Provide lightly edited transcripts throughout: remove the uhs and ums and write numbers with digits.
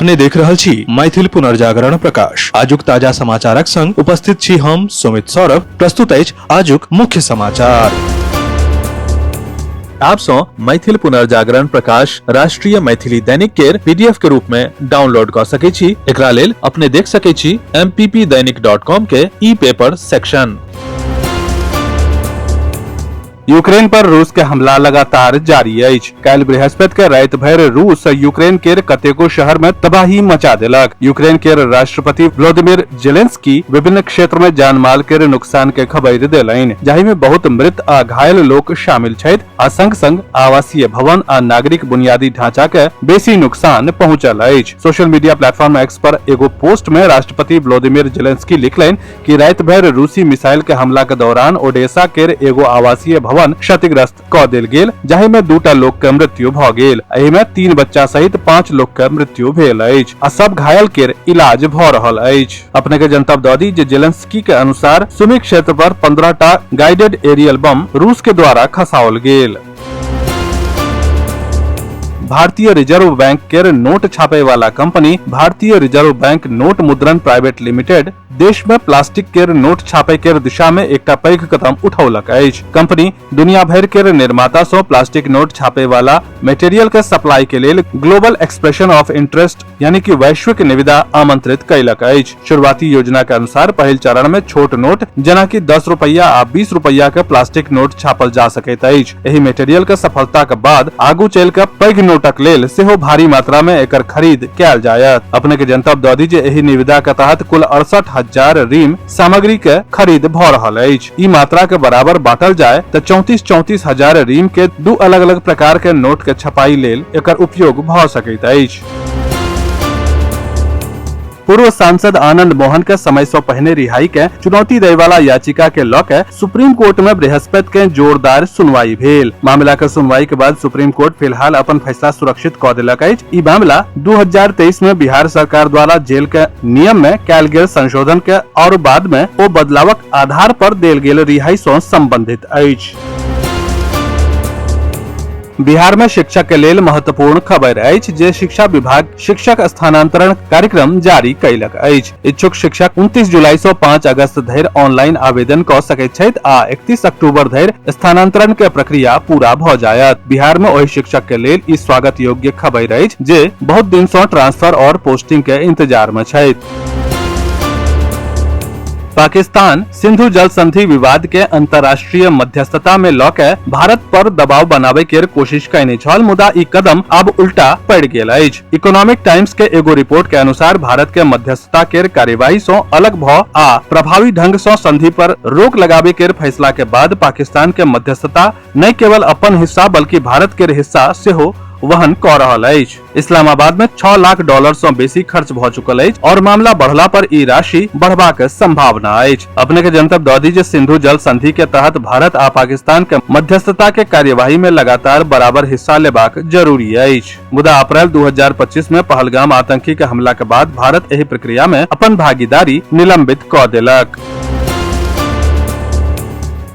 अपने देख रहल छी मैथिल पुनर्जागरण प्रकाश। आजुक ताजा समाचारक संग उपस्थित छी हम सुमित सौरभ। प्रस्तुत अछि आजुक मुख्य समाचार। आप सौ मैथिल पुनर्जागरण प्रकाश राष्ट्रीय मैथिली दैनिक केर पीडीएफ के रूप में डाउनलोड क सकै छी। एकरा लेल अपने देख सकै छी mppdainik.com के ई पेपर सेक्शन। यूक्रेन पर रूस के हमला लगातार जारी अछि। काल्हि बृहस्पति के राति भरि रूस यूक्रेन केर कतेको शहर में तबाही मचा देलक। यूक्रेन केर राष्ट्रपति व्लादिमीर जेलेंस्की विभिन्न क्षेत्र में जान-माल केर नुकसान के खबरि देलनि, जाहि में बहुत मृत आ घायल लोक शामिल छथि आ संग-संग आवासीय भवन आ नागरिक बुनियादी ढांचा के बेसी नुकसान पहुंचल अछि। सोशल मीडिया प्लेटफॉर्म एक्स पर एगो पोस्ट में राष्ट्रपति व्लादिमीर जेलेंस्की लिखलनि कि राति भरि रूसी मिसाइल के हमला के दौरान ओडेसा केर एगो आवासीय भवन क्षतिग्रस्त क देल गेल, जाहि में दूटा लोक के मृत्यु भ गेल। एहि में 3 बच्चा सहित 5 लोक के मृत्यु भेल अछि आ सब घायल केर इलाज भ रहल अछि। अपने के जनतब द दी जे जेलेंस्की के अनुसार सुमी क्षेत्र पर 15 टा गाइडेड एरियल बम रूस के द्वारा खसाओल गेल। भारतीय रिजर्व बैंक केर नोट छापे वाला कंपनी भारतीय रिजर्व बैंक नोट मुद्रण प्राइवेट लिमिटेड देश में प्लास्टिक केर नोट छापे केर दिशा में एकटा पैघ कदम उठौलक अछि। कंपनी दुनिया भरि केर निर्माता सँ प्लास्टिक नोट छापे वाला मटेरियल के सप्लाई के लेल ग्लोबल एक्सप्रेशन ऑफ इंटरेस्ट यानी कि वैश्विक निविदा आमंत्रित कयलक अछि। शुरुआती योजना के अनुसार पहिल चरण में छोट नोट जेना कि 10 रुपया आ 20 रुपया के प्लास्टिक नोट छापल जा सकैत अछि। एहि मटेरियल के सफलता के बाद आगू चलि के पैघ नोटक लेल सेहो भारी मात्रा में एकर खरीद कयल जायत। अपने के जनतब दऽ दी जे एहि निविदा के तहत कुल 68,000 रिम सामग्री के खरीद भ रहल अछि। ई मात्रा के बराबर बांटल जाय त 34-34 हजार रिम के दू अलग-अलग प्रकार के नोट के छपाई लेल एकर उपयोग भ सकैत अछि। पूर्व सांसद आनंद मोहन के समय से पहिने रिहाई के चुनौती दै वाला याचिका के ल के सुप्रीम कोर्ट में बृहस्पति के जोरदार सुनवाई भेल। मामला के सुनवाई के बाद सुप्रीम कोर्ट फिलहाल अपन फैसला सुरक्षित क देलक अछि। ई मामला 2023 में बिहार सरकार द्वारा जेल के नियम में कयल गेल संशोधन के और बाद में ओ बदलावक आधार पर देल गेल रिहाई से संबंधित अछि। बिहार में शिक्षक के लेल महत्वपूर्ण खबर अछि जे शिक्षा विभाग शिक्षक स्थानांतरण कार्यक्रम जारी कयलक अछि। इच्छुक शिक्षक 29 जुलाई से 5 अगस्त धरि ऑनलाइन आवेदन क सकैत छथि आ 31 अक्टूबर धरि स्थानांतरण के प्रक्रिया पूरा भ जायत। बिहार में ओहि शिक्षक के लेल ई स्वागत योग्य खबर अछि जे बहुत दिन से ट्रांसफर और पोस्टिंग के इंतजार में छथि। पाकिस्तान सिंधु जल संधि विवाद के अंतर्राष्ट्रीय मध्यस्थता में ल के भारत पर दबाव बनावे के कोशिश कयने छल, मुदा ई कदम अब उल्टा पड़ गेल अछि। इकोनॉमिक टाइम्स के एगो रिपोर्ट के अनुसार भारत के मध्यस्थता के कार्यवाही से अलग भ आ प्रभावी ढंग से संधि पर रोक लगावे के फैसला के बाद पाकिस्तान के मध्यस्थता न केवल अपन हिस्सा बल्कि भारत के हिस्सा सेहो वहन क रहल अछि। इस्लामाबाद में 6 लाख डॉलर से बेसी खर्च भ चुकल अछि और मामला बढ़ला पर ई राशि बढ़बाक संभावना अछि। अपने के जनतब द दी जे सिंधु जल संधि के तहत भारत आ पाकिस्तान के मध्यस्थता के कार्यवाही में लगातार बराबर हिस्सा लेबाक जरूरी अछि। मुदा अप्रैल 2025 में पहलगाम आतंकी के हमला के बाद भारत एहि प्रक्रिया में अपन भागीदारी निलंबित क देलक।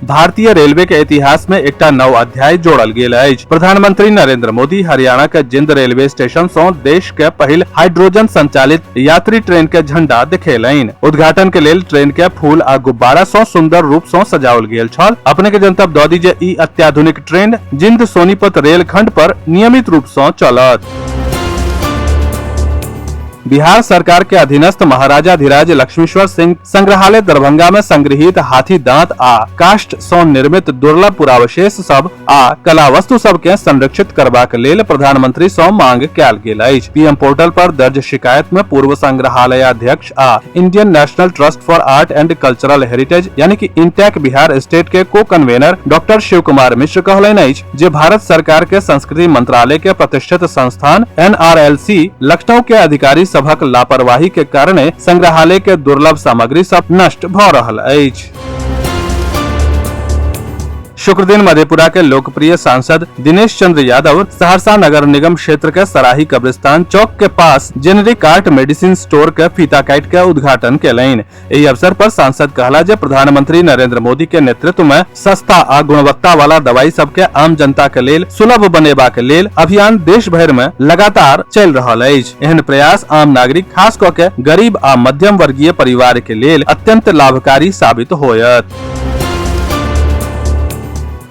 भारतीय रेलवे के इतिहास में एकटा नव अध्याय जोड़ल गेल अछि। प्रधानमंत्री नरेंद्र मोदी हरियाणा के जिंद रेलवे स्टेशन से देश के पहिल हाइड्रोजन संचालित यात्री ट्रेन के झंडा देखेलनि। उद्घाटन के लेल ट्रेन के फूल आ गुब्बारा से सुंदर रूप से सजाओल गेल छल। अपने के जनतब द दी जे ई अत्याधुनिक ट्रेन जिंद सोनीपत रेलखंड पर नियमित रूप से चलत। बिहार सरकार के अधीनस्थ महाराजाधिराज लक्ष्मीश्वर सिंह संग्रहालय दरभंगा में संग्रहित हाथी दांत आ काष्ठ सँ निर्मित दुर्लभ पुरावशेष सब आ कला वस्तु सब के संरक्षित करबाक लेल प्रधानमंत्री सँ मांग कयल गेल अछि। पीएम पोर्टल पर दर्ज शिकायत में पूर्व संग्रहालयाध्यक्ष आ Indian National Trust for Art and Cultural Heritage यानी कि इंटैक बिहार स्टेट के को कन्वेनर डॉक्टर शिव कुमार मिश्र कहलनि अछि जे भारत सरकार के संस्कृति मंत्रालय के प्रतिष्ठित संस्थान एनआरएलसी लखनऊ के अधिकारी सभक लापरवाही के कारणे संग्रहालय के दुर्लभ सामग्री सब नष्ट भ रहल अछि। शुक्र दिन मधेपुरा के लोकप्रिय सांसद दिनेश चंद्र यादव सहरसा नगर निगम क्षेत्र के सराही कब्रिस्तान चौक के पास जेनरिक कार्ट मेडिसिन स्टोर के फीता काटि के उद्घाटन केलनि। एहि अवसर पर सांसद कहला जे प्रधानमंत्री नरेंद्र मोदी के नेतृत्व में सस्ता आ गुणवत्ता वाला दवाई सब के आम जनता के लेल सुलभ बनेबाक लेल अभियान देश भरि में लगातार चलि रहल अछि। एहन प्रयास आम नागरिक खास क के गरीब आ मध्यम वर्गीय परिवार के लेल अत्यंत लाभकारी साबित होयत।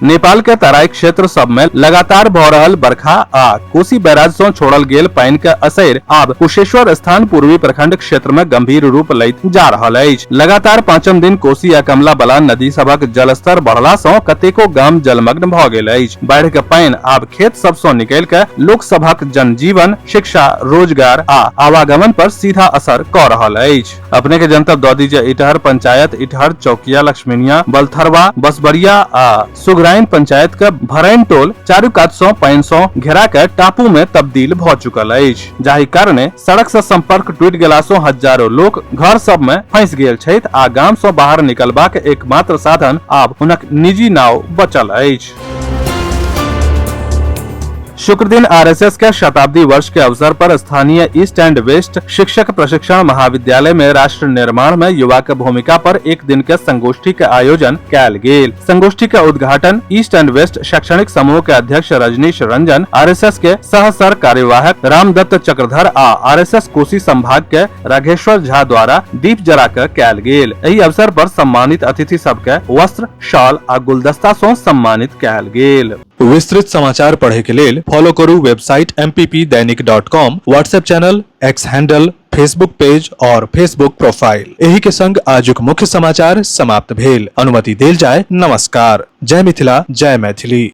नेपाल के तराई क्षेत्र सब में लगातार भ रहल बरखा आ कोसी बैराज सं छोड़ल गेल पानि के असर आब कुशेश्वर स्थान पूर्वी प्रखंड क्षेत्र में गंभीर रूप लैत जा रहल अछि। लगातार पांचम दिन कोसी आ कमला बलान नदी सभक जलस्तर बढ़ला सं कतेको गाम जलमग्न भ गेल अछि। बाढ़ि के पानि आब खेत सब सं निकलि के लोक सभक जनजीवन, शिक्षा, रोजगार आ आवागमन पर सीधा असर क रहल अछि। अपने के जनतब दऽ दी जे इटहर पंचायत इटहर, चौकिया, लक्ष्मीनिया, बलथरवा, बसबरिया आ सुघराइन पंचायत के भरैन टोल चारू कात सं पानि सं घेरा के टापू में तब्दील भ चुकल अछि, जाहि कारणे सड़क सं संपर्क टूटि गेला सं हजारों लोक घर सब में फंसि गेल छथि आ गाम सं बाहर निकलबाक एकमात्र साधन आब हुनक निजी नाव बचल अछि। शुक्र दिन आरएसएस के शताब्दी वर्ष के अवसर पर स्थानीय ईस्ट एंड वेस्ट शिक्षक प्रशिक्षण महाविद्यालय में राष्ट्र निर्माण में युवा के भूमिका पर एक दिन के संगोष्ठी के आयोजन कैल गेल। संगोष्ठी के उद्घाटन ईस्ट एंड वेस्ट शैक्षणिक समूह के अध्यक्ष रजनीश रंजन, आरएसएस के सह सर कार्यवाहक रामदत्त चक्रधर आ आरएसएस कोसी संभाग के राघेश्वर झा द्वारा दीप जरा के कैल गेल। एहि अवसर पर सम्मानित अतिथि सबके वस्त्र, शॉल आ गुलदस्ता सं सम्मानित कैल गेल। विस्तृत समाचार पढ़े के लेल फॉलो करू website mppdainik.com, WhatsApp channel, X handle, Facebook page और फेसबुक प्रोफाइल। एही के संग आजुक मुख्य समाचार समाप्त भेल। अनुमति देल जाय। नमस्कार। जय मिथिला, जय मैथिली।